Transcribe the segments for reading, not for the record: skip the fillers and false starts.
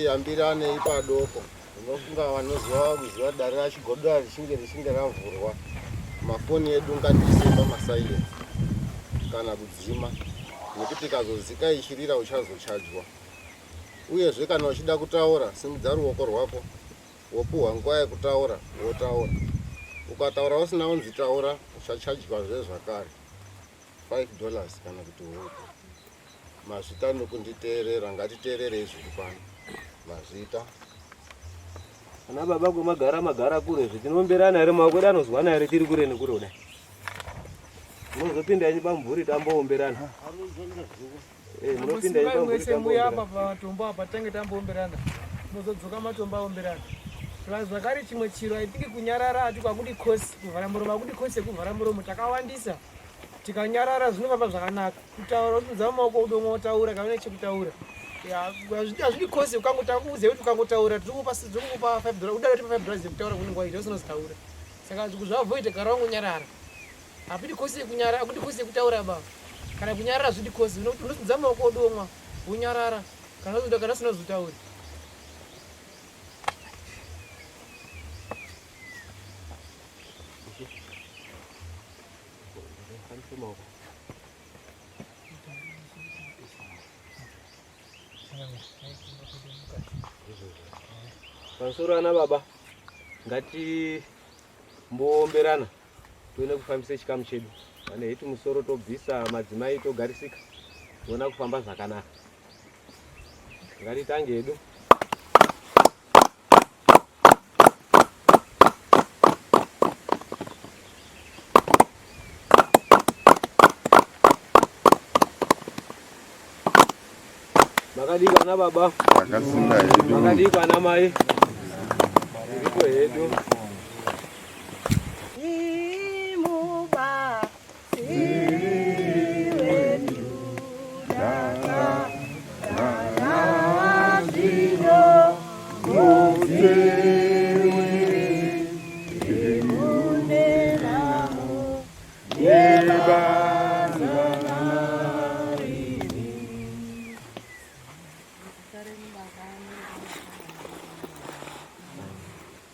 Ngatiyambiranei padoko. Ndinofunga vanoziva kuziva dare raChigodora richinge richinge ravhurwa, mafoni edu ngatiise pamasilence kana kudzima nekuti ikazozika ichirira uchazochajwa. Uyezve kana uchida kutaura simudza ruoko rwako wopuhwa nguva yekutaura wotaura. Ukataura usina unzi taura uchachajwazve zvakare 5 dollars kana kuti huku. Mazvita nokunditeerera, ngatiteererei zviri pano. Mazvita. Ana baba kwemagara magara kure zve tinoomberana here maoko edu anozwana here tiri kure nekure kudai. Munozopinda henyu pamumvuri tamboomberana. Eh, munopinda henyu pamumvuri mwese muya apa tamboomberana. pamatombo apa tange tamboomberana mozodzoka matombo aomberana plus zvakare chimwe chiro i think kunyarara ati kwakudi kosi kuvhara muromo akudi kosi yekuvhara muromo takawandisa tikanyarara zvinofamba zvakanaka kutaura usimudza maoko udomwa wotaura kana une chekutaura hazvidi kosi ukangotakuudza kuti ukangotaura tiri kukupa 5 dollar udaro tipa 5 dollars yekutaura kunenge waita usina kuzitaura saka kuzviavoida gara wangonyarara hapidi kosi yekunyara akudi kosi yekutaura ba kana kunyarara zvidi kosi unosimudza maoko udomwa wonyarara kana uzoda kana usina kuzvitaura. Pamusoro ana baba ngatimboomberana tione kufambisa chikamu chedu vane hiti musoro tobvisa madzimai togarisika tiona kufamba zvakanaka ngatitange hedu. Makadii ana baba? Takasimba hedu. Makadii ana mai? Tiriko hedu.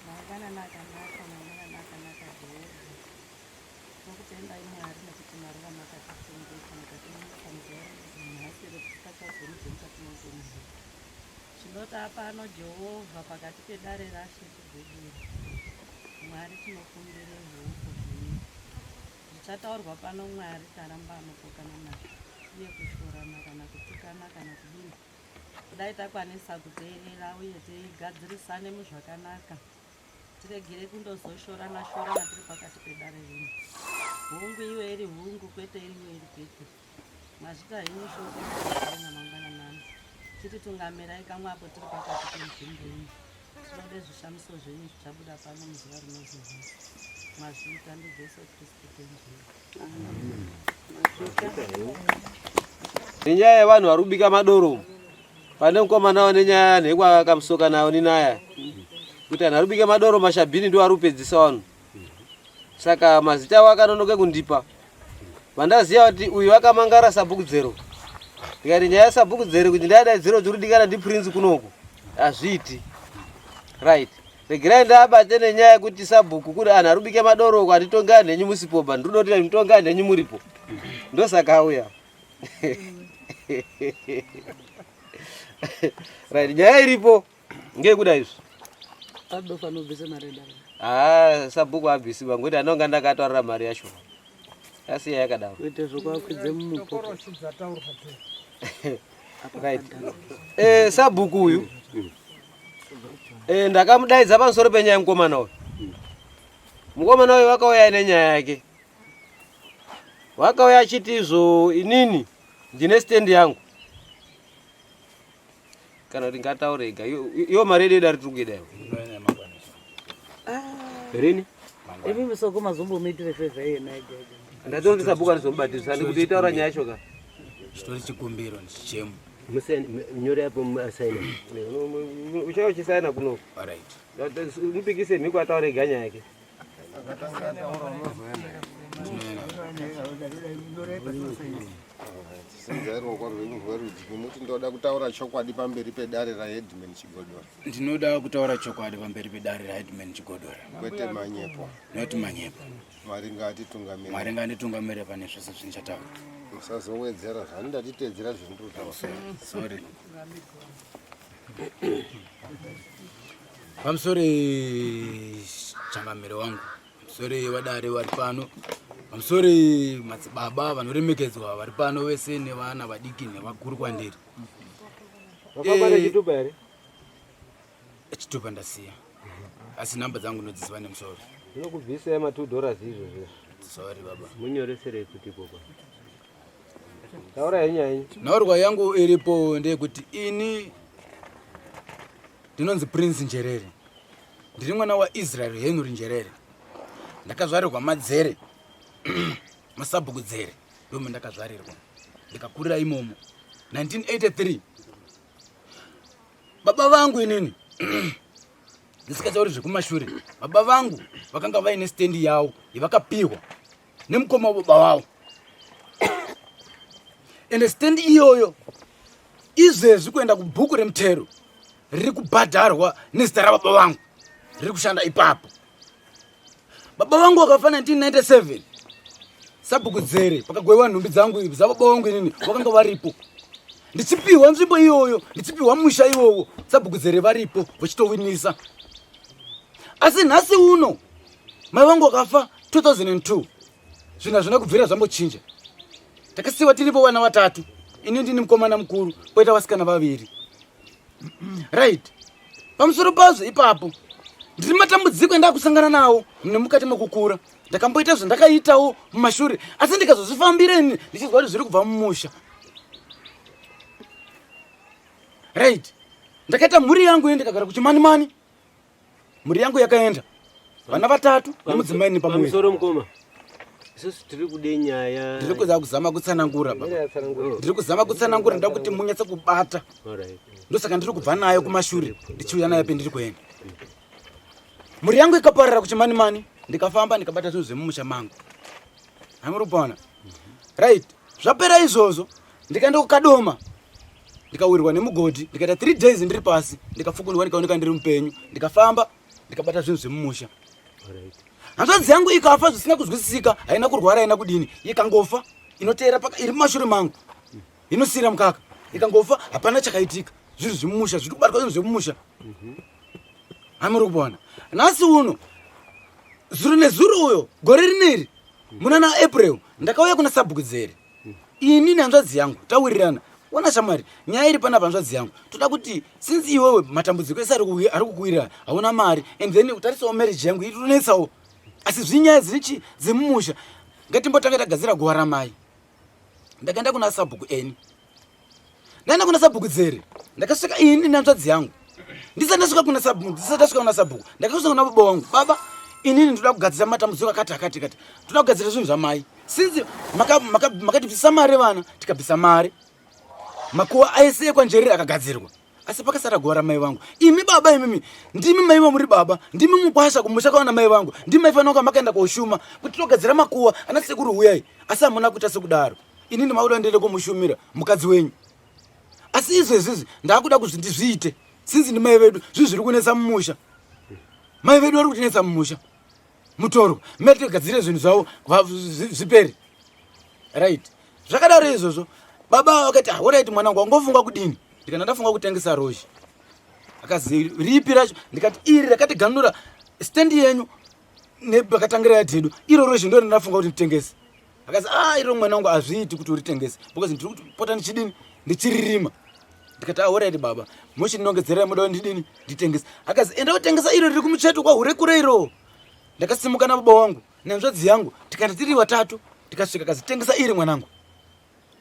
Mangwanani akanaka, mangwanani akanaka Jehovha. Tinokutendai Mwari nekuti maruva makatichengeta mukatimuka muzuva ranhasi retisingachazonzwi mukati meupenyu hwedu. Zvinota pano Jehovha pakati pedare raShe Chigwedere. Mwari tinokumbira zviuko zvenyu. Zvichataurwa pano Mwari taramba anopokana nazvo uye kushorana kana kutukana kana kudini. Kudai takwanisa kuteerera uye tigadzirisane muzvakanaka tiregere kundozoshorana shorana tiri pakati pedare rino. Hungu iwe iri hungu kwete iwe iri kwete. Mazvita henyu shoko raina mangwananani. Chititungamirai kamwe apo tiri pakati penzvimbo ino. Tinode zvishamiso zvenyu zvichabuda pano muzuva rinozwi nhasi. Mazvita ndiJesu Kristu Tenzi. Nenyaya yevanhu vari kubika madoro pane mukomana wane nyaya nhekwa nawo ninaya kuti anhu ari kubika madoro mashabhini ndiwo ari kupedzisa vanhu saka mazita avo akanonoke kundipa vandaziva kuti uyu akamangara sabhuku dzero ndikati nyaya yasabhuku dzero kuti ndadaidziro dziri kudikana ndiprince kunoku hazviiti right Regerai ndaabate nenyaya yekuti sabhuku kuri anhu arubike madoro uko anditonge anhu enyu musipoba ndinoda kuti nditonge anhu enyu muripo ndosaka auya right nyaya iripo ngeyekuda izvi haa sabhuku abvisi bangoti anonga ndakataurira mari yacho asiya yakadaro kuita zvokwakwidze mumupoto right eh, sabhuku uyu Eh, ndakamudaidza pamusoro penyaya yemukomana uyu. Mukomana uyu wakauya aine nyaya yake. Wakauya achiti izvo inini ndine stand yangu. Kana kuti ngataure ega. Iyo mari yedu yedare tiri kuida iwe. Rini? Imi soko mazombomuitire favor iye naye ega. Ndatonoti sabhuku anozomubatisa ndikuti itaura nyaya yacho ka. Chitori chikumbiro ndichichemo. Nyore apo asaina. Uchauya uchisaina kuno. All right. Mupikise mhiko ataure ega nyaya yake. Simudza ruoko rwenyu. rwenyu rwerudyi muti ndoda kutaura chokwadi pamberi pedare raheadman Chigodora. Ndinoda kutaura chokwadi pamberi pedare raheadman Chigodora. Kwete manyepo. Not manyepo. Mwari ngaatitungamire. Mwari ngaanditungamire pane zvese zvindichataura. Musazowedzera zvandatitedzera zvindiri Sorry. Pamusori changamire wangu. Pamusori vadare vari pano. Pamusori madzibaba vanoremekedzwa vari pano vese nevana vadiki nevakuru kwandiri. Wafamba Eh. nechitupa here? Chitupa ndasiya. Asi namba dzangu ndodziziva nemusoro. Ndinokubvisai ma 2 dollars izvozvo. Sorry baba. Munyoreserei kuti ikoko. Taura henyu henyu. Nhaurwa yangu iripo ndeyekuti ini ndinonzi Prince Njerere. Ndiri mwana waIsrael Henry Njerere. Ndakazvarirwa Madzere. Masabhuku Dzere ndomo ndakazvarirwa. Ndikakurira imomo. 1983 baba vangu inini ndisingatauri zvekumashure baba vangu vakanga vaine stendi yavo yavakapihwa nemukoma wababa vavo ende stendi iyoyo izvezvi kuenda kubhuku remutero riri kubhadharwa nezita rababa vangu riri kushanda ipapo baba vangu vakafa 1997 sabhuku dzere pakagwewa nhumbi dzangu dzababa vangu inini vakanga varipo ndichipiwa nzvimbo iyoyo ndichipiwa musha iwowo sabhuku dzere varipo vachitowinisa asi nhasi uno mai vangu vakafa 2002 zvinhu hazvina kubvira zvambochinja takasiwa tiripo vana vatatu ini ndini mukomana mukuru poita vasikana vaviri right pamusoro pazvo ipapo ndiri matambudziko endakusangana nawo nemukati mekukura ndakamboita zvandakaitawo mumashure asi ndikazozvifambira ini ndichizwa kuti zviri kubva mumusha right ndakaita mhuri yangu ini ndikagara kuchimanimani mhuri yangu yakaenda vana vatatu nemudzimai nepamuviri Pamusoro mukoma. Isusu tiri kude nyaya. ndiri kuza kuzama kutsanangura baba ndiri kuzama kutsanangura ndoda kuti munyatse kubata Alright. ndosaka ndiri kubva nayo kumashure ndichiuya nayo pendiri kuenda mhuri yangu ikaparara kuchimanimani ndikafamba ndikabata zvinhu zvemumusha mangu hamuri kupona right zvapera izvozvo ndikaenda kukadoma ndikawirwa nemugodhi ndikaita three days ndiri pasi ndikafukunurwa ndikaoneka ndiri mupenyu ndikafamba ndikabata zvinhu zvemumusha hanzvadzi yangu ikafa zvisina kuzwisisika haina kurwara haina kudini ikangofa inoteera paka iri mumashure mangu inosiira mukaka ikangofa hapana chakaitika zvinhu zvemumusha zviri kubatwa zvinhu zvemumusha hamuri kupona nhasi uno zuro nezuro uyo gore rineri muna na april ndakauya kuna sabhuku dzere ini nehanzvadzi yangu tawirirana ona shamwari nyaya iri panapa hanzvadzi yangu toda kuti since iwewe matambudziko ese ari kukuwirira hauna mari and then utarisawo marriage yangu itonetsawo asi zvinyaya dzirichi dzemumusha ngatimbotanga tagadzira guva ramai ndakaenda kuna sabhuku eni ndaenda kuna sabhuku dzere ndakasvika ini nehanzvadzi yangu ndisati ndasvika kuna sabhuku ndisati ndasvika kuna sabhuku ndakasvika kuna baba wangu baba inini ndoda kugadzira matambudziko akati akati akati ndoda kugadzira zvinhu zvamai since makatibvisa mari vana tikabvisa mari makuva aese ekwanjerere akagadzirwa asi pakasara guva ramai vangu imi baba imimi ndimi maiva muri baba ndimi mukwasha kumusha kwaana mai vangu ndimi maifanira kunga makaenda koshuma kuti togadzira makuva ana sekuru huyai asi hamuna kuita sekudaro inini makuda ndiende komushumira mukadzi wenyu asi izvezvizvi ndakuda kuti ndizviite sinzi ndimai vedu zvinhu zviri kunetsa mumusha mai vedu vari kutinetsa mumusha mutorwa metigadzire zvinhu zvavo zvipere right zvakadaro izvozvo baba vakati horait ah, mwana wangu wangofunga kudini ndikana ndafunga kutengesa rozhi akazi ripi racho ndikati iri rakatiganura stendi yenyu nepakatangira yadhedu iro rozhi ndo rindafunga kuti nditengese akazi a ah, iro mwana wangu hazviiti kuti uritengese because ndiri kupota ndichidini ndichiririma ndikati ahoraiti ah, baba muchinongedzerai muda ndidini nditengese akazi enda kutengesa iro riri kumucheto kwahure kure iro ndakasimuka nababa wangu nehanzvadzi yangu tikati tiri vatatu tikasvika kazi tengesa iri mwanangu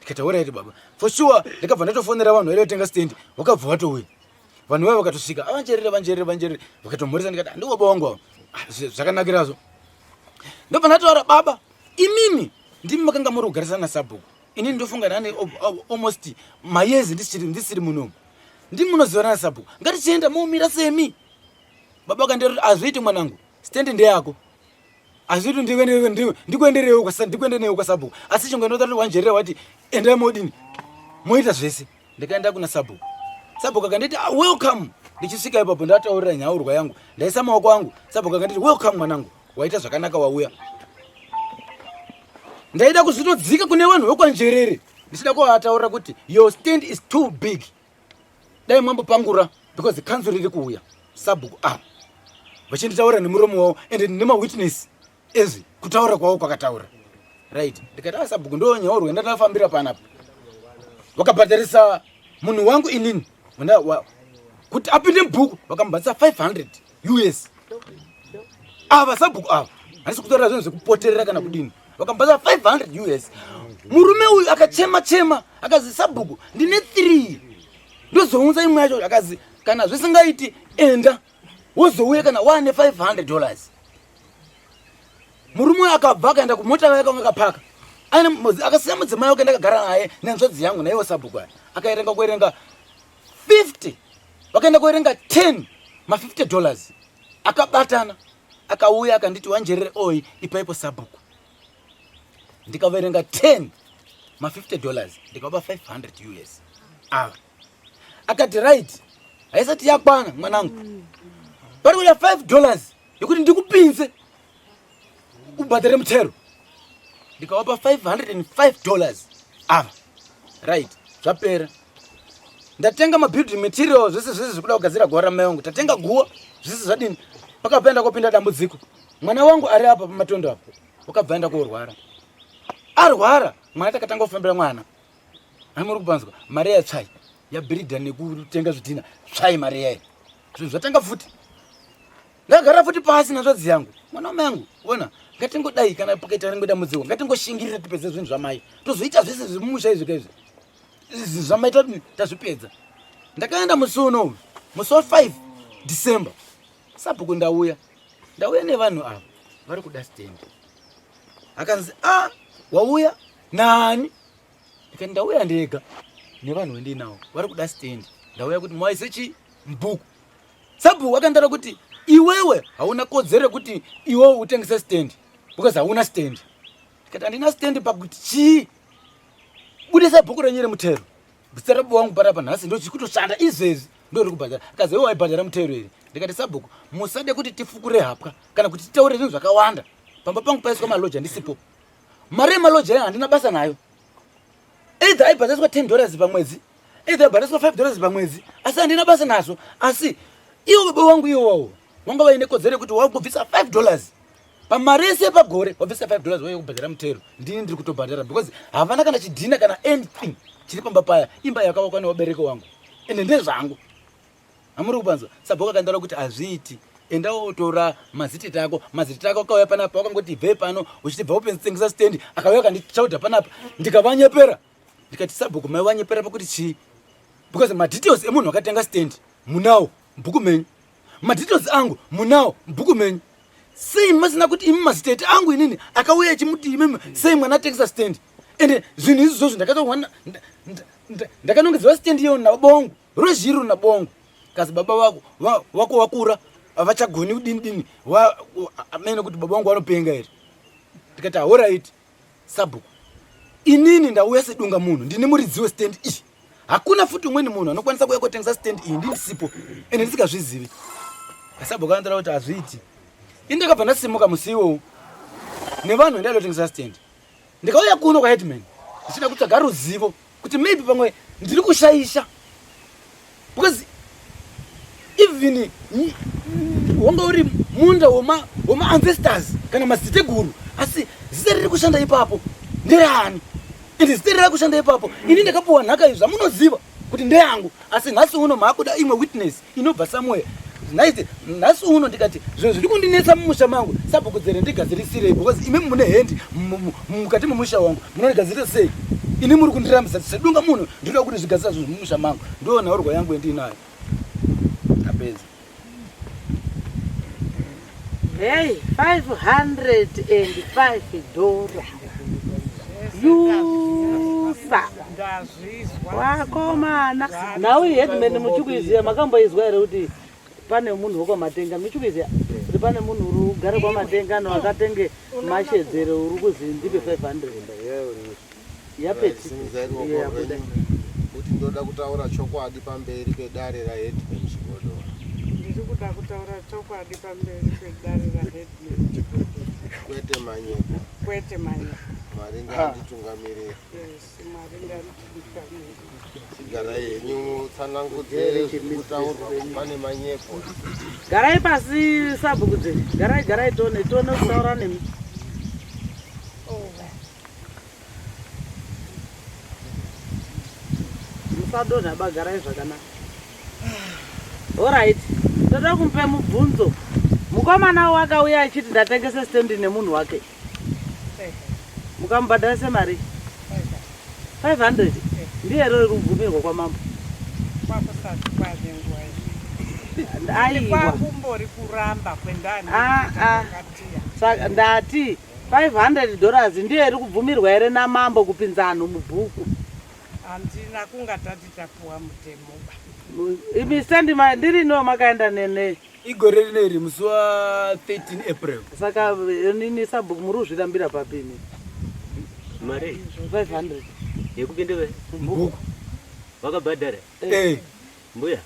ndikati horaiti baba for sure ndakabva ndatofonera vanhu vaida kutenga stand vakabva vatouya vanhu vaya vakatosvika avanjerere vanjerere vanjerere vakatomhoresa ndikati handiwo baba wangu ava ah, zvakanakirazvo ndobva ndataura baba imimi ndimi makanga muri kugarisana nasabhuku inini ndofunga ndane almost mayezi ndisiri munomu ndimi munozivana nasabhuku ngatichienda momira semi baba vakandiroti hazviiti mwanangu stand ndeyako hazviiti ndikuenderewo ndikuende newe kwasabhuku asi chingoenda utati wanjerere wati endai modini Moita zvese. Ndikaenda kuna sabhuku. Sabhuku akanditi ah, welcome. Ndichisvika ipapo ndataurira nhaurwa yangu. Ndaisa maoko angu. Sabhuku akanditi welcome mwanangu. Waita zvakanaka wauya. Ndaida kuzvitodzika kune vanhu vekwanjerere. Ndichida kuvataurira kuti your stand is too big. Dai mambopangura because council iri kuuya. Sabhuku ava. Vachinditaura nemuromo wavo and ndine mawitness ezvi kutaura kwavo kwakataura. Right. Ndikati ah sabhuku ndo nyaurwa ndandafambira panapa. Vakabhadharisa munhu wangu inini kuti apinde mubhuku vakamubhadharisa 500 US. Ava sabhuku ava handisi kutaura zvinhu zvekupoterera kana kudini. Vakamubhadharisa 500 US. Murume uyu akachema chema akazi sabhuku ndine 3 ndozounza imwe yacho akazi kana zvisingaiti enda wozouya kana wane 500 dollars. Murume uyu akabva akaenda kumota yake akanga akapaka. Akasiya mudzimai wake ndakagara naye nehanzvadzi yangu naiwo sabhuku aya. Akaerenga kuerenga 50 vakaenda kuerenga 10 ma 50 dollars akabatana akauya akanditi wanjerere oi ipaipo sabhuku. Ndikaverenga 10 ma 50 dollars ndikavapa 500 US. Ava akati right haisati yakwana mwanangu, pari kuda 5 dollars yekuti ndikupinze ubhadhare mutero. Ndikavapa 505 dollars ava. Right, zvapera. Ndatenga mabuilding material zvese zvese zvekuda kugadzira guva ramai wangu. Tatenga guva zvese zvadini. Pakabva enda kopinda dambudziko. Mwana wangu ari apa pamatondo apo wakabva enda korwara. Arwara mwana takatanga kufambira mwana. Ani muri kupanzwa mari yatsvai yabhiridha nekutenga zvidhina tsvai mari yayo. Zvinhu zvatanga futi. Ndagara futi pasi nazvadzi yangu. Mwana wamai yangu, ona, ngatingodai kana pakaita rimwe dambudziko, ngatingoshingirira tipedze zvinhu zvamai. Tozoita zvese zviri mumusha izvi kaizvi. Izvi zvamai tazvipedza. Ndakaenda musi uno, musi wa 5 December. Sabhuku ndauya. Ndauya nevanhu ava vari kuda stand. Akanzi, "Ah, wauya nani?" Ndikati ndauya ndega nevanhu vendinawo vari kuda stand. Ndauya kuti muvaise chi mubhuku. Sabhuku akandara kuti iwewe hauna kodzero yekuti iwewe utengese stand because hauna stand. Ndikati handina stand pakuti chii? Budisa bhuku renyu remutero. Zita rababa wangu parapa nhasi ndochikutoshanda izvezvi ndori kubhadhara. Akazi iwe waibhadhara mutero here? Ndikati sabhuku musade kuti tifukure hapwa kana kuti titaure zvinhu zvakawanda. Pamba pangu paiswa maloja ndisipo. Mari yemaloja yayo handina basa nayo. Either aibhadhariswa 10 dollars pamwedzi, either aibhadhariswa 5 dollars pamwedzi, asi handina basa nazvo. Asi iwo baba wangu iwowo wanga vaine kodzero yekuti wakubvisa 5 dollars pamari yese yepagore, wabvisa 5 dollars wauya kubhadhara mutero. Ndini ndiri kutobhadhara because havana kana chidhina kana anything chiri pamba paya. Imba yakavakwa nevabereki wangu ende ndezvangu. Hamuri kupanzwa? Sabhuku akandaura kuti hazviiti. Enda wotora mazitete ako. Mazitete ako akauya panapa wakangoti ibvei pano uchiti bva upenzitengesa stand akauya akanditaudha panapa ndikavanyepera. Ndikati sabhuku mai vanyepera pakuti chii? Because madetails emunhu akatenga stand munawo mubhuku menyu. Madetails angu munawo mubhuku menyu. Sei masina kuti imi mazitete angu inini akauya achimuti imimi sei mwana atengesa stand? Ende zvinhu izvozvo ndakatowana ndakanongedzerwa stand iyo nababa wangu. Rwezhiri runa bongo kazi baba vako wako wakura havachagoni kudini dini amene kuti baba vangu vanopenga here. Ndikati horaiti sabhuku, inini ndauya sedunga munhu, ndini muridzi westand iyi. Hakuna futi umweni munhu anokwanisa kuuya kotengesa stand iyi ndisipo ende ndisingazvizivi. Sabhuku anotara kuti hazviiti. Ini ndakabva ndasimuka musi iwowo nevanhu ndaidotengesa stand. Ndikauya kuno kwaheadman ndichida kutsvaga ruzivo kuti maybe pamwe ndiri kushaisha because even wanga uri munda wema ancestors kana madziteteguru, asi zita riri kushanda ipapo nderani? Ende zita riri kushanda ipapo ini ndakapuwa nhaka izvi zvamunoziva kuti ndeyangu, asi nhasi uno maakuda imwe witness inobva somewhere. Naiti nhasi uno ndikati zvinhu zviri kundinetsa mumusha mangu, sabhuku dzere ndigadzirisirei because imi mune hendi mukati memusha wangu, munondigadzirisa sei? Ini muri kundirambisa sedunga munhu, ndinoda kuti zvigadzira zvinhu mumusha mangu. Ndo nhaurwa yangu yandinayo. Apedza. Hey, 505 dollar. Yusa. Wakomana. Nhau headman muchikuiziya makamboizwa here kuti pane munhu wekwaMatenga muchikuiziya kuti pane munhu uri kugara kwaMatenga no akatenge mashedzero uri kuzi ndipe 500 yapeti yabuda. Kuti ndoda kutaura chokwadi pamberi pedare raHeadman Chigodora. Ndiri kuda kutaura chokwadi pamberi pedare raHeadman Chigodora. Kwete manyepo. Kwete manyepo. Mwari ngaanditungamirire. Yes, Mwari ngaanditungamirire. Chigarai henyu mutsanangudze zviri kutaurwa pane manyepo. Garai pasi sabhuku dzve. Garai garai tione tione kutaura nemi. Musadonha ba garai zvakanaka. Alright. Toda kumupa mubvunzo. Mukomana wakauya achiti ndatengesa stendi nemunhu wake. Mukamubhadharisa mari? 500. Ndiye here iri kubvumirwa kwamambo? Kwakusati kwave nguva iyi. Aiwa. Kwakumbori kuramba kwendani. Ah, ah. Saka ndati 500 dollars ndiyo iri kubvumirwa here namambo kupinza anhu mubhuku? Handina kunga tati tapuwa mutemo ba. Imi stendi ndirino makaenda nene. Igore rino iri musi wa 13 April. Saka nini sabhuku muri kuzvirambira papi imi? Mari 500 yekupinda mubhuku wakabhadhara? Eh. Mbuya,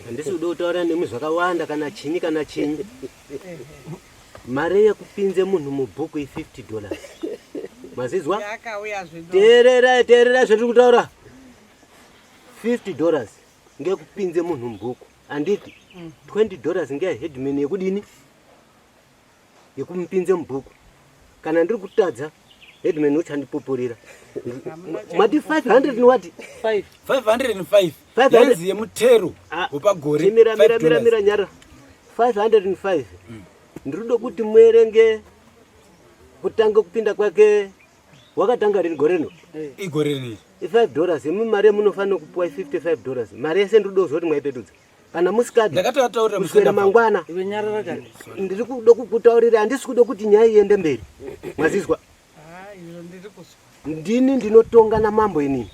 handisi kuda kutaura nemi zvakawanda kana chinyi kana chinyi. Mari yekupinze munhu mubhuku i50 dollars. Mazizwa? Yakauya zvino. Teererai, teererai zvatiri kutaura. 50 dollars ngekupinze munhu mubhuku. Handiti? 20 dollars ngeya headman yekudini? Yekumupinze mubhuku. Kana ndiri kutadza, headman uchandipupurira. Mati 500 ni wati? 505 500. Yanzi yemutero wepagore. Chimira, mira, $5. mira, mira, nyara. 505. Ndiri kuti muerenge kutanga kupinda kwake wakatanga rini gore rino? Igore rineri. I5 dollars imi mari yamunofanira kupuwa i55 dollars. Mari yese ndiri kuda kuti mwaipetudza. Kana musikadi Ndakatoataurira kuswera mangwana. Iwe nyarara kani. Ndiri kuda kukutaurira, handisi kuda kuti nyaya iende mberi. Mazizwa? Ah, iro ndiri kuzwa. Ndini ndinotonga namambo inini.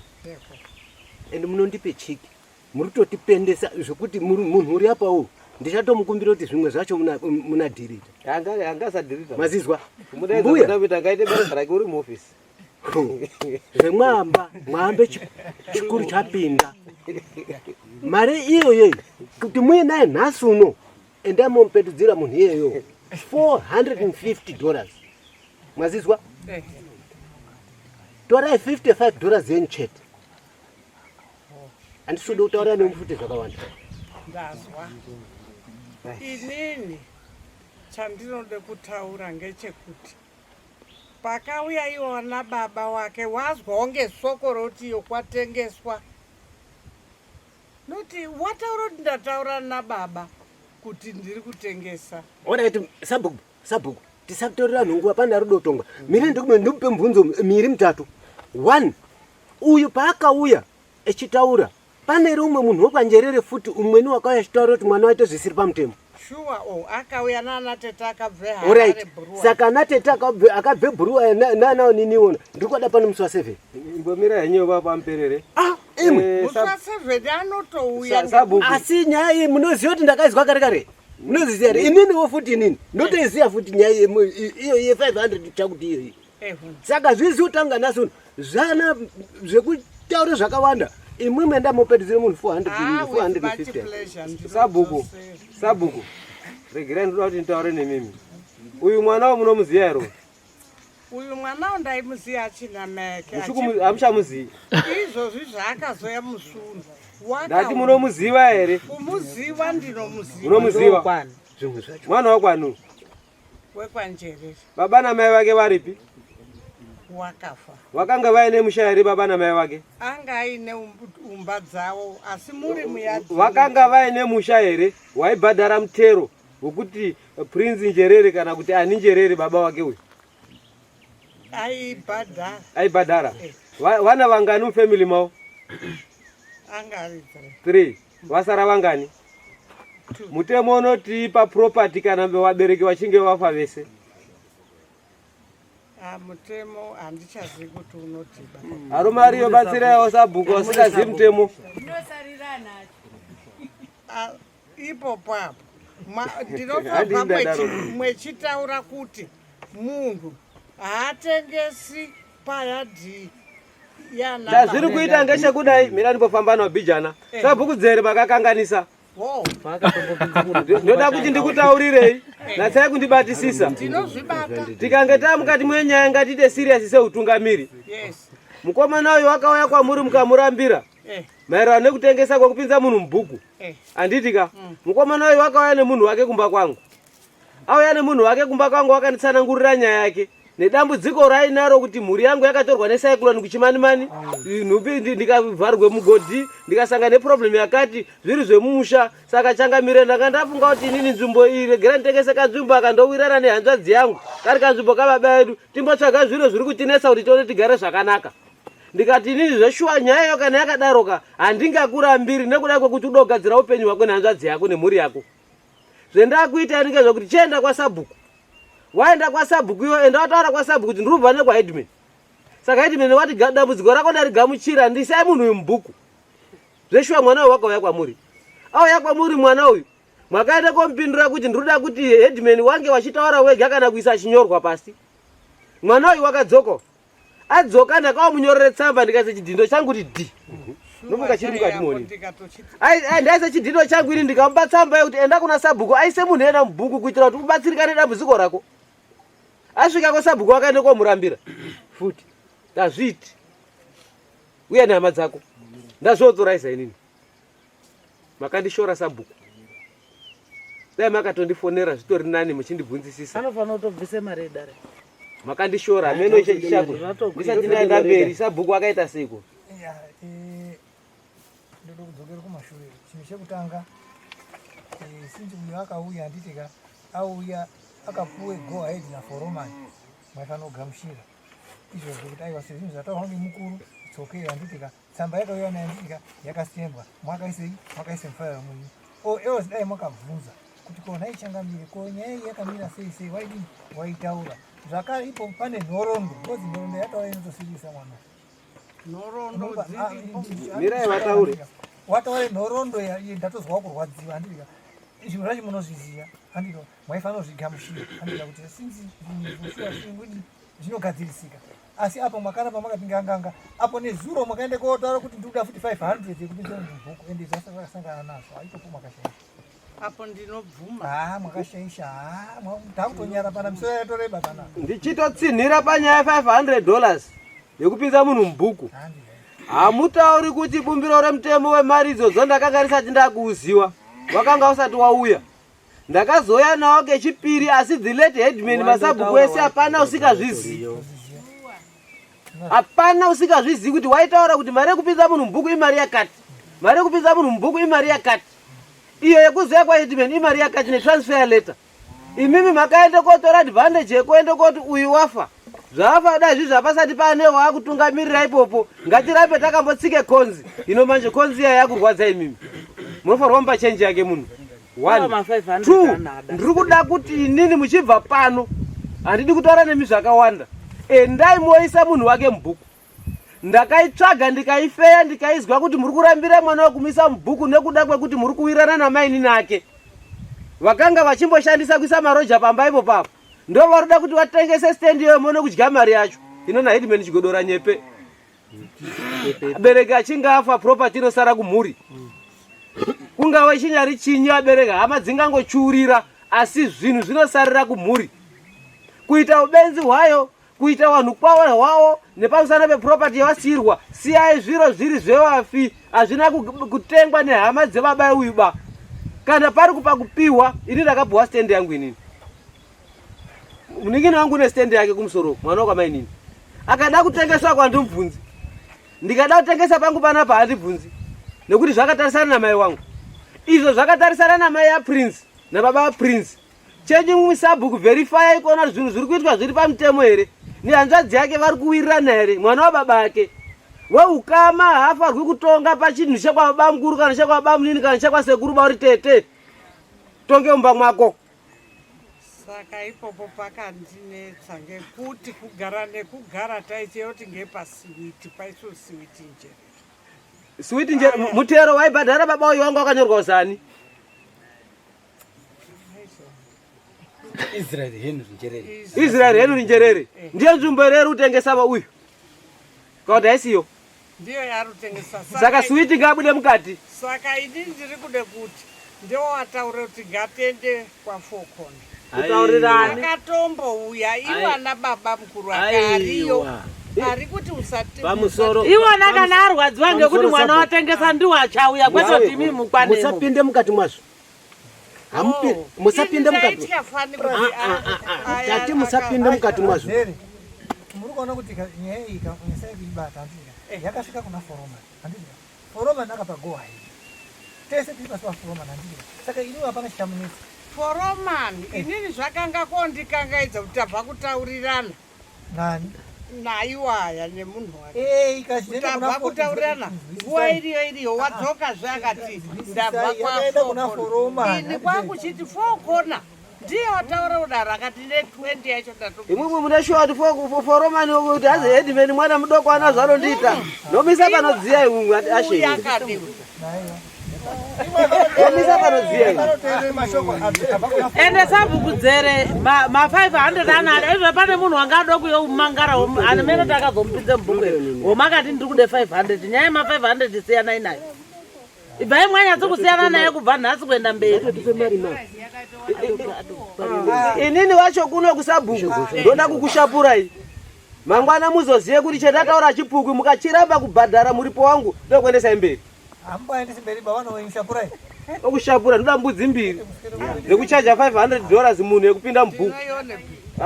Ende munondipe chiki. Muri kutotipendesa zvekuti munhu uri apawo ndichatomukumbira kuti zvimwe zvacho munadhirita. Angasadhirita. Mazizwa? Mbuya. Mbuya. Kuti angaite basa rake uri muofisi. Zvemwamba mwambe chikuru chapinda mari iyoyo kuti muinaye nhasi uno, endai momupetudzira munhu iyeyo 450 dollars. Mwazizwa? Torai 55 dollars yenyu chete. Handisi kuda kutaura nemufuti zvakawanda. Ndazwa. Inini chandinoda kutaura ngechekuti pakauya iwo nababa wake wazwawo ngesoko roti iyo kwatengeswa, noti wataura kuti ndataura nababa kuti ndiri kutengesa. Alright, sabhuku, sabhuku, tisatorera nhunguva pane ari kudotonga. Miri ndikume ndimupe mubvunzo miri mitatu. One, uyu paakauya echitaura pane here umwe munhu wekwaNjerere futi umweni wakauya achitaura kuti mwana waite zvisiri pamutemo? Shuwa, o akauya nana tete akabve Alright. Harare Bhuruwa. Saka ana tete akabve Bhuruwa nana niniona ndiri kuada pano musi wa7. Imbomira henyu pamperere. Ah, imwe. Musi wa7 anotouya. Sabhuku. Asi nyaya iyi munoziva kuti ndakaizwa kare kare. Munoziziva here? Ininiwo futi inini ndotoiziva futi nyaya iyo ye500 chakuti iyo. Saka zvizi kutanga nhasi uno zvana zvekutaura zvakawanda. Imwe menda mopedzera munhu 400 450. Sabhuku, sabhuku. Regerai ndinoda kuti nditaure nemimi. Uyu mwana wamunomuziva here? Uyu mwana ndaimuziya achina meke. Hamuchamuzivi? Izvozvi zvaakazoya musunhu. Ndati munomuziva here? Kumuziva ndinomuziva. Munomuziva? Mwana wakwanu? WekwaNjerere. Baba namai vake varipi? Wakafa. Vakanga vaine musha here baba namai vake? Anga aine umba dzawo asi muri muyadhi. Vakanga vaine musha here waibhadhara mutero wekuti Prince Njerere kana kuti ani Njerere baba wake uyu? Aibhadhara. Aibhadhara. Vana vangani mufamily mavo? Anga ari three. Three. Vasara vangani? Mutemo unoti paproperty kana vabereki vachinge vafa vese. Ah, mutemo handichazivi kuti unotiba. Arume ariyo, batsiraiwo sabhuku vasingazivi mutemo. Ah, ipopo apo Handii ndinofamba ndadaro. mwechitaura kuti munhu haatengesi payadhi. Chazviri kuita ngechekudai, mira ndimbofamba nobhijana. Sabhuku Dzere makakanganisa. Ndoda kuti ndikutaurirei, natsai kundibatisisa. Tikange taa mukati mwenyaya ngatiite serious seutungamiri. Mukomana uyu wakauya kwamuri mukamurambira maererano nekutengesa kwekupinza munhu mubhuku. Handiti ka? Mukomana uyu wakauya nemunhu wake kumba kwangu. Auya nemunhu wake kumba kwangu akanditsanangurira nyaya yake nedambudziko rainaro kuti mhuri yangu yakatorwa necyclone kuchimanimani nhumbi ndikavharwe mugodhi ndikasanga neproblem yakati zviri zvemumusha saka changamire ndanga ndafunga kuti inini nzvimbo iyi regera nditengese kanzvimbo aka ndowirana nehanzvadzi yangu kari kanzvimbo kababa edu timbotsvaga zviro zviri kutinetsa kuti tione tigare zvakanaka ndikati inini zveshuwa nyaya iyo kana yakadaroka handingakurambiri nekuda kwekuti uda kugadzira upenyu hwako nehanzvadzi yako nemhuri yako Zvendakuita ini ngezvekuti chienda kwasabhuku. Waenda kwasabhuku iwe enda wataura kwasabhuku kuti ndiri kubva nekwaheadman. Saka headman wati dambudziko rako ndarigamuchira ndisai munhu uyu mubhuku. Zveshuwa mwana uyu wakauya kwamuri. Auya kwamuri mwana uyu. Mwakaenda komupindura kuti ndiri kuti headman wange wachitaura wega kana kuisa chinyorwa pasi. Mwana uyu wakadzoka. Adzoka ndakawamunyorere tsamba ndikaisa chidhindo changu kuti dhi. Ndofunga chiri mukati moni. Ndaisa chidhindo changu ini ndikamupa tsamba yekuti enda kuna sabhuku aise munhu ena mubhuku kuitira kuti ubatsirikane dambudziko rako. Asvika kwasabhuku wakaenda komurambira futi. Ndazviiti. Uya nehama dzako. Ndazvotoraisa inini. Makandishora sabhuku. Dai makatondifonera zvitori nani muchindibvunzisisa. Anofanira kutobvisa mari yedare. Makandishora hameno icho chishako. Ndisati ndaenda mberi sabhuku akaita seiko? Ya, eh, ndoda kudzokera kumashure. Chinhu chekutanga eh, since uyu akauya handiti ka auya akapuwe go ahead naforomani maifanira kugamuchira izvozvo kuti aiwa sezvinhu zvataurwa nemukuru it's okay handiti ka Tsamba yakauya nayo ndika yakasembwa mwakaisei mwakaise mufayiro mwenyu or else dai mwakabvunza kuti ko nhai changamire ko nyaya iyi yakamira sei sei waidini waitaura zvakare ipo pane nhoroondo ngozi nhoroondo yataura inotosiririsa mwana nhoroondo ah, dziripo mirai vataure wataure nhoroondo ndatozwa kurwadziwa handika zvinhu zvacho munozviziva handika mwaifanira kuzvigamuchira handika kuti sinzi zvinhu zvinogadzirisika asi apo makaramba makati nganganga apo nezuro makaenda kotaura kuti ndikuda futi 500 yekupinza mubhuku ende zvasakasangana nazvo aitopo makashaisha apo ndinobvuma haa mwakashaisha haa takutonyara pana misoro yatoreba pana ndichitotsinhira panyaya 500 dollars yekupinza munhu mubhuku hamutauri kuti bumbiro remutemo wemari idzodzo ndakanga risati ndakuuziwa wakanga usati wauya Ndakazouya nawo kechipiri asi the late headman masabhuku ese hapana usikazvizivi. Hapana usikazvizivi kuti waitaura kuti mari yekupinza munhu mubhuku imari yakati. Mari yekupinza munhu mubhuku imari yakati. Iyo yekuzouya kwaheadman imari yakati netransfer letter. Imimi makaenda kotora advantage yekuenda koti uyu wafa. Zvaafa dai zvizvi hapasati pane waakutungamirira ipopo. Ngatirambe takambotsike konzi. Ino manje konzi iya yakurwadza imimi. Munofanirwa kumupa change yake munhu. One, two, ndiri kuda kuti inini muchibva pano handidi kutaura nemi zvakawanda. Endai moisa munhu wake mubhuku. Ndakaitsvaga ndikaifeya ndikaizwa kuti muri kurambira mwana wekumisa mubhuku nekuda kwekuti muri kuwirana namainini ake vakanga vachimboshandisa kuisa maroja pamba ipo papo ndo varoda kuti vatengese stand iyoyo muone kudya mari yacho inona headman chigodora nyepe abereki achinge afa property inosara kumhuri kungava chinyari chinyi abereki hama dzingangochiurira asi zvinhu zvinosarira kumhuri kuita ubenzi hwayo kuita vanhu kwawo hwawo nepamusana peproperty yavasiirwa siyai zviro zviri zvevafi hazvina kutengwa nehama dzebaba uyu ba kana pari kupa kupiwa ini ndakapiwa stand yangu inini munin'ina wangu une stand yake kumusoro mwana wakwamainini akada kutengeswa kwandimubvunzi ndikada kutengesa pangu panapa handibvunzi nekuti zvakatarisana namai wangu izvo zvakatarisana namai yaprince nababa vaprince chenyu musabhuku verifyai kuona kuti zvinhu zviri kuitwa zviri pamutemo here nehanzvadzi yake vari kuwirirana here mwana wababa ake weukama haafarwi kutonga pachinhu chekwababa mukuru kana chekwababa munini kana chekwasekuru bauri tete tonge mumba mwako Saka ipopo pakandinetsa ngekuti kugara nekugara taiziva kuti ngepasiwiti paiswo siwiti njerere. Siwiti njerere mutero waibhadhara baba uyu wanga wakanyorwa uzani? Israel Henry Njerere. Israel Henry Njerere. Ndiye nzvimbo here iri kutengesa uyu? Kana kuti haisiyo? Ndiyo yaarutengesa. Saka switi ngaabude mukati. Saka ini ndiri kude kuti ndewataure kuti ngatende kwaFokona. Kutaurirani. Akatombouya iwana baba mukuru akariyo. Ari kuti usati Pamusoro. Iwona kana arwadziwa ngekuti mwana watengesa ndiwo achauya kwete kuti imi mukwanemo. Musapinde mukati mwazvo. Hamupi musapinde mukati. Ndaitya fani kuti Ah, ah, ah, Tati musapinde mukati mwazvo. Zere, muri kuona kuti nyaya iyi nyasai kuibata handiti yakasvika kuna foromani handiti foromani akapa go ahead tese tiri pasi paforomani handiti saka iniwo hapana chichamunetsa Foromani inini zvakanga kondikangaidza kuti tabva kutaurirana nani naiwaya nemunhu wake. Eh, ikazvienda Tabva kuna kutaurirana nguva iriyo iriyo wadzokazve akati ndabva yakaenda kuna kwaFokona. Foromani Ini kwakuchiti Fokona ndiye wataura kudaro akati ne 20 yacho ndatoku Imwimwi mune shuwa kuti foromani kuti hazi headman mwana mudoko ana zvanondiita. Nomisa panodziya imwimwi ashe. uya kadiwe. Nomisa panodziya imwimwi. Vanoteerera mashoko abva kuna Ende sabhuku dzere ma 500 anada izvo pane munhu wanga ada kuyoumangara amene takazomupinze mubhuku iri womakati ndiri kude 500 nyaya yema 500 siyanai nayo ibvai mwanyatso kusiyana naye kubva nhasi kuenda mberi. Inini wacho kuno kusabhuku ndoda kukushapurai. Mangwana muzoziye kuti chandataura chipukwi mukachiramba kubhadhara muripo wangu ndokuendesai mberi. Hamubaendesi mberi baba vanoishapurai. Okushapura ndoda mbudzi mbiri dzekuchaja 500 dollars munhu yekupinda mubhuku.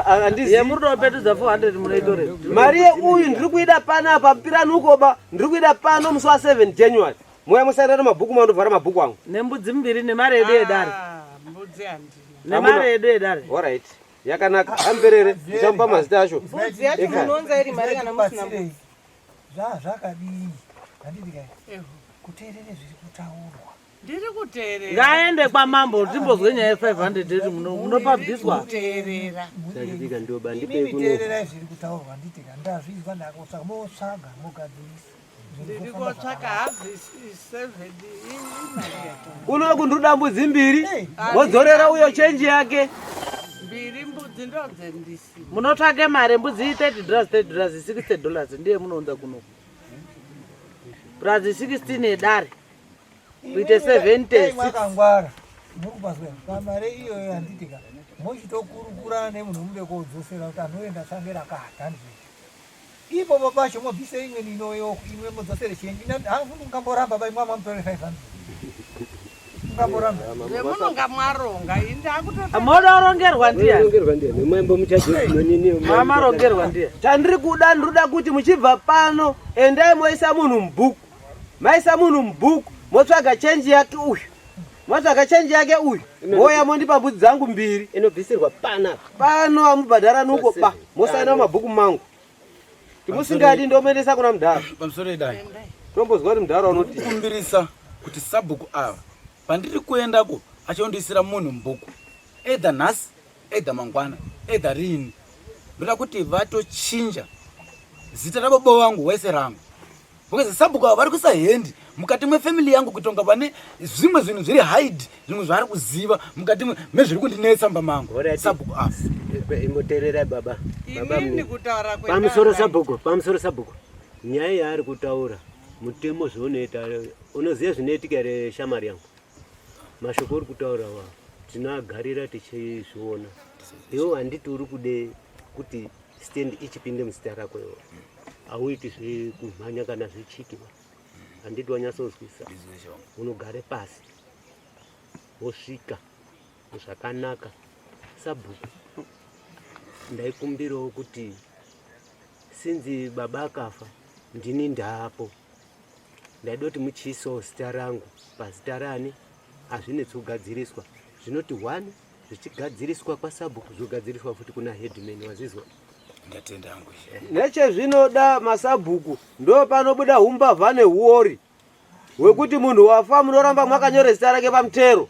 Handizivi. Yemuri kutopetudza 400 munoitore. Mari yeuyu ndiri kuida panapa piranukoba ndiri kuida pano musi wa 7 January. Mouya musaenda nemabhuku mandovhara mabhuku angu. Nembudzi mbiri nemari yedu yedare. Ah, mbudzi handina. Nemari yedu yedare. Alright. Yakanaka. Amberere ndichamupa mazita acho. Mbudzi yacho munounza iri mari kana musina mbudzi. Zvazvakadii handiti kai kuteerere zviri kutaurwa Ndiri kuteerera. Ngaende kwamambo timbozwe nyaya ye 500 yedu munopabviswa. Kuteerera. Zvachitika ndoba Imimi ndipei kuno. teererai zviri kutaurwa handiti ka ndazvizwa ndakotsvaka motsvaga mogadzirisa Ndiri kotsvaka hazi 7 imari yataura. Kuno kunduda mbudzi mbiri. Modzorera uyo chenji yake. Mbiri mbudzi ndodzendisi. Munotsvake mari mbudzi iyi 30 dollars 30 dollars 60 dollars ndiye munounza kuno. Plus 16 yedare. Kuite 76. Mwakangwara muri kupazwa pamari iyoyo handiti ka mochitokurukurana nemunhu mude kodzosera kuti anoenda tsange rakati handiti ipopo pacho mobvise imweni inoyo imwe modzosere chenji hafundi ungamboramba bai mwamwa mutore 500 ungamboramba Zvemunonga mwaronga ini ndakutoti Modorongerwa ndiani? Marongerwa ndiani? Mambo muchaje manini. Mamarongerwa ndiani? Chandiri kuda ndinoda kuti muchibva pano endai moisa munhu mubhuku. Maisa munhu mubhuku motsvaga chenji yake uyu. Motsvaga chenji yake uyu. Mouya mondipa mbudzi dzangu mbiri. Inobvisirwa panapa. Pano amubhadhara nuko ba. Mosaina mabhuku mangu. Timusingadi ndomuendesa kuna mudhara. Pamusoro idai. Tombozwa kuti mudhara unoti. Kumbirisa kuti sabhuku ava pandiri kuendako achondiisira munhu mubhuku either nhasi either mangwana either riini ndoda kuti vatochinja zita rababa vangu wese rangu because sabhuku ava vari kuisa hendi mukati mwefamily yangu kutonga vane zvimwe zvinhu zviri hide zvimwe zvaari kuziva mukati mezviri kundinetsa mumba mangu Alright. sabhuku ava Imboteererai baba. Baba inini muni. kutaura Pamusoro sabhuku, pamusoro sabhuku. Nyaya yaari kutaura mutemo zvaunoita unoziva zvinoitika here shamari yangu. Mashoko uri kutaura wa tinoagarira tichizviona. Iwe handiti uri kude kuti stand ichipinde muzita rako iwe. Hauiti zvekumhanya kana zvechikiwa. Handiti wanyatsozwisa. Unogare pasi wosvika zvakanaka sabhuku ndaikumbirawo kuti sinzi baba akafa ndini ndaapo ndaida kuti muchiisawo zita rangu pazita rani hazvinetsi kugadziriswa zvinoti one zvichigadziriswa kwasabhuku zvogadziriswa futi kuna headman wazizwa ndatenda hangu ishe Nechezvinoda masabhuku ndo panobuda umbavha nehuori hwekuti munhu wafa munoramba mwakanyora zita rake pamutero.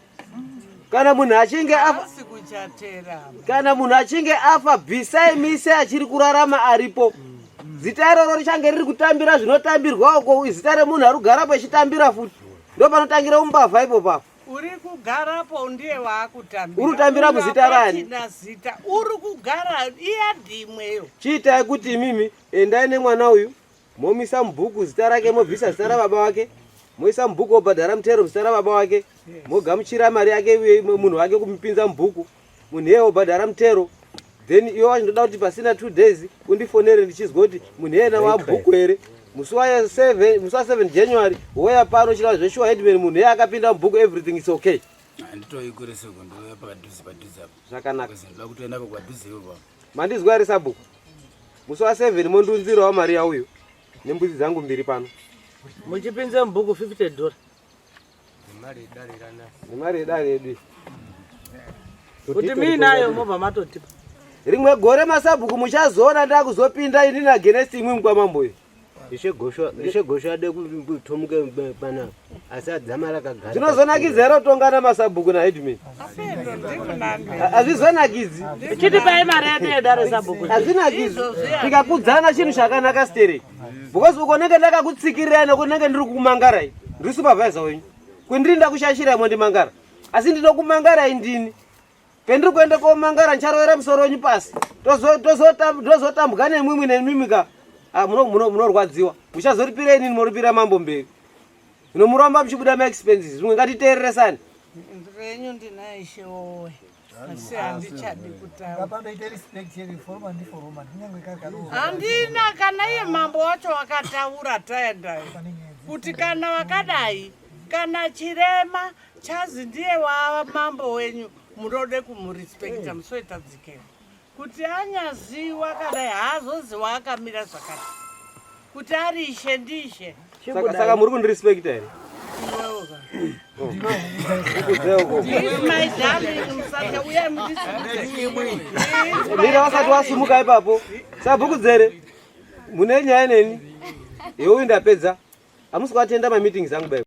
Kana munhu achinge afa Asi kuchatera. kana munhu achinge afa bvisai mise achiri kurarama aripo. Zita iroro richange riri kutambira zvinotambirwa uko zita remunhu ari kugarapo echitambira futi. Ndo panotangira umbavha ipo papo. Uri kugarapo ndiye waakutambira. Uri kutambira muzita rani? Hapachina zita. Uri kugara iyadhi imweyo. Chiitai kuti imimi endai nemwana uyu. Momisa mubhuku zita rake, mobvisa zita rababa wake, moisa mubhuku obhadhara mutero muzita rababa wake, mogamuchira mari yake munhu wake kumupinza mubhuku, munhu iye obhadhara mutero. Then iwe wacho ndoda kuti pasina 2 days undifonere ndichizwa kuti munhu iyena wabhuku here. Musi wa 7 musi wa 7 January woya pano chireva zveshuwa headman munhu iye akapinda mubhuku everything is okay. Handitoikurese kundouya padhuze padhuze apo. Zvakanaka. Ndoda kutoenda padhuze ipapo. Mandizwa here sabhuku? Musi wa 7 mondiunzirawo mari yauyo nembudzi dzangu mbiri pano. Muchipinze mubhuku 50 dollar. Nemari yedare yedu. Kuti muinayo mobva matotipa. Rimwe gore masabhuku muchazoona ndakuzopinda ini nagenest imwe mukwamambo uyu. Ishe Gosho, Ishe Gosho ade kutomuke panapa asi adzamara akagara. Zvinozonakidza here kutongana masabhuku naheadman? Hazvizonakidzi. Chitipai mari yedu yedare sabhuku. Hazvinakidzi. Tikakudzana chinhu chakanaka stereki. Because uko nenge ndakakutsikirirai nekuti nenge ndiri kukumangarai. Ndiri supervisor wenyu. Kwendiri ndakushashirai mondimangara. Asi ndinokumangarai ndini. Pendiri kuenda komangara ndicharovera musoro wenyu pasi. Tozotambwa nemwimwi nemwimwi ka. Ah, munorwadziwa. Muchazoripira inini moripira mambo mberi. Zvino muramba muchibuda maexpenses. Zvimwe ngatiteereresane. Renyu ndinaye ishe wowe. Asi handichadi kutaura. Ngapandoite respect yeforoma ndiforoma kunyange kari kadoko. Handina kana iye mambo wacho wakataura taenda kuti kana wakadai kana chirema chazi ndiye wava mambo wenyu munode kumurespecta musoita dzikero kuti anyazi wakadai haazozi waakamira zvakati kuti ari ishe ndiishe. Saka muri kundirespecta here? Mira wasati wasumuka ipapo. Sabhuku dzere. Mune nyaya neni. Iwe ndapedza. Hamusi kuatenda mameetings angu bai.